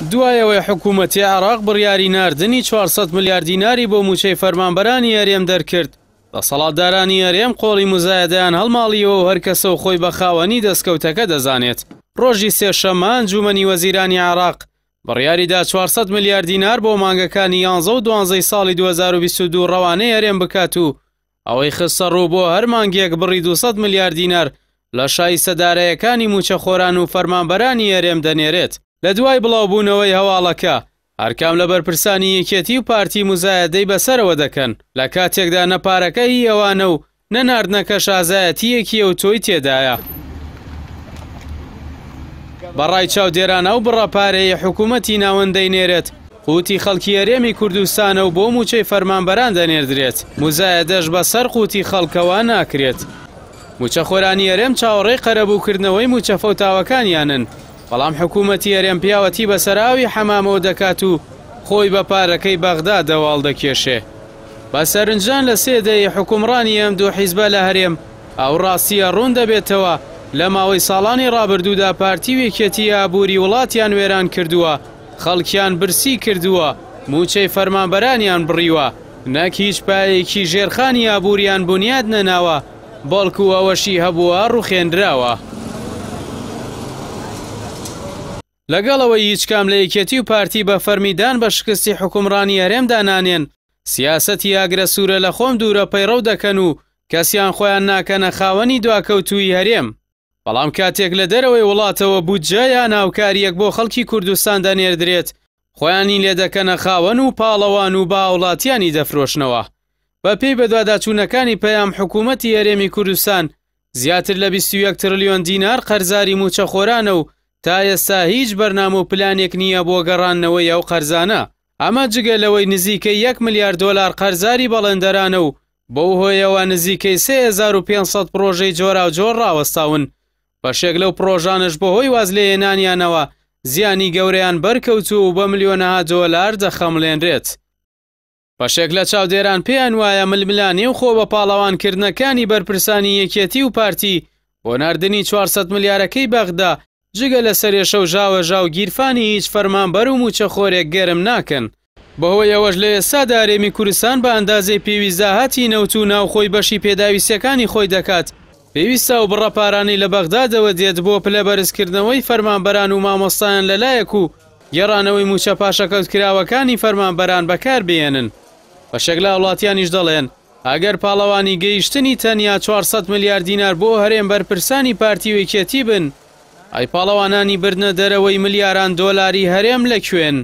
دوای ئەوەی حکوومەتی عێراق بڕیاری ناردنی 400 ملیار دیناری بۆ مووچەی فەرمانبەرانی هەرێم دەرکرد، دەسەڵاتدارانی هەرێم قۆڵی موزایەدەیان هەڵماڵیوە و هەر کەسە و خۆی بە خاوەنی دەستکەوتەکە دەزانێت. ڕۆژی سێشەممە ئەنجوومەنی وەزیرانی عێراق بڕیاریدا 400 ملیار دینار بۆ مانگەکانی یانزە و دوانزەی ساڵی 2022 ڕەوانەی هەرێم بکات و ئەوەی خستەڕوو بۆ هەر مانگێک بڕی 200 ملیار دینار لە شایستە دارایەکانی مووچەخۆران و فەرمانبەرانی هەرێم دەنێرێت. لە دوای بڵاوبوونەوەی هەواڵەکە، هەرکام لە بەرپرسانی یەکێتی و پارتی موزایەدەی بەسەرەوە دەکەن، لە کاتێکدا نە پارەکە هی ئەوانە و نە ناردنەکەش ئازایەتییەکی ئەوتۆی تێدایە. بە ڕای چاودێران ئەو بڕە پارەیەی حکوومەتی ناوەند دەینێرێت، قوتی خەڵکی هەرێمی کوردستانە و بۆ مووچەی فەرمانبەران دەنێردرێت، موزایەدەش بەسەر قوتی خەڵکەوە ناکرێت. مووچەخۆرانی هەرێم چاوەڕێی قەرەبووکردنەوەی مووچە فەوتاوەکانیانن، بەڵام حکوومەتی هەرێم پیاوەتی بەسەر ئاوی حەمامەوە دەکات و خۆی بە پارەکەی بەغدادەوە هەڵدەکێشێ. بە سەرنجدان لە سێ دەیەی حوکمڕانی ئەم دوو حیزبە لە هەرێم، ئەو ڕاستییە ڕوون دەبێتەوە، لە ماوەی ساڵانی ڕابردوودا پارتی و یەکێتی ئابووری وڵاتیان وێران کردووە، خەڵکیان برسی کردووە، مووچەی فەرمانبەرانیان بڕیوە، نەک هیچ پایەیەکی ژێرخانی ئابووریان بونیاد نەناوە، بەڵکو ئەوەشی هەبووە ڕووخێنراوە. لەگەڵ ئەوەی هیچ کام لە یەکێتی و پارتی بە فەرمی دان بە شکستی حوکمڕانی هەرێمدا نانێن، سیاسەتی ئاگرە سوورە لە خۆم دوورە پەیڕەو دەکەن و کەسیان خۆیان ناکەنە خاوەنی دواکەوتوویی هەرێم. بەڵام کاتێک لە دەرەوەی وڵاتەوە بودجە یان هاوکارییەک بۆ خەڵکی کوردستان دەنێردرێت، خۆیانی لێدەکەنە خاوەن و پاڵەوان و بە هاوڵاتیانی دەفرۆشنەوە. بەپێی بەدواداچوونەکانی پەیام حکوومەتی هەرێمی کوردستان زیاتر لە 21 ترلیۆن دینار قەرزاری مووچەخۆرانە و تا ئێستا هیچ بەرنامە و پلانێک نییە بۆ گەڕاندنەوەی ئەو قەرزانە. ئەمە جگە لەوەی نزیکەی یەک ملیار دۆلار قەرزاری بەڵێندەرانە و بەو هۆیەوە نزیکەی 3500 پڕۆژەی جۆراوجۆر ڕاوەستاون. بەشێک لەو پڕۆژانەش بەهۆی وازلێهێنانیانەوە زیانی گەورەیان بەرکەوتووە و بە ملیۆنەها دۆلار دەخەمڵێنرێت. بەشێک لە چاودێران پێیان وایە ململانێ و خۆ بە پاڵەوانکردنەکانی بەرپرسانی یەکێتی و پارتی بۆ ناردنی 400 ملیارەکەی بەغدا جگە لە سەرێشە و ژاوەژاو گیرفانی هیچ فەرمانبەر و مووچەخۆرێک گەرم ناکەن. بەهۆی ئەوەش لە ئێستادا هەرێمی کوردستان بە ئەندازەی پێویست داهاتی نەوت و ناوخۆی بەشی پێداویستیەکانی خۆی دەکات، پێویستە ئەو بڕە پارانەی لە بەغدادەوە دێت بۆ پلەبەرزکردنەوەی فەرمانبەران و مامۆستایان لەلایەک و گێڕانەوەی مووچە پاشەکەوتکراوەکانی فەرمانبەران بەکاربهێنن. بەشێک لە هاوڵاتیانیش دەڵێن، ئەگەر پاڵەوانی گەیشتنی تەنیا 400 ملیار دینار بۆ هەرێم بەرپرسانی پارتی و یەکێتی بن، ئەی پاڵەوانانی بردنە دەرەوەی ملیاران دۆلاری هەرێم لە کوێن؟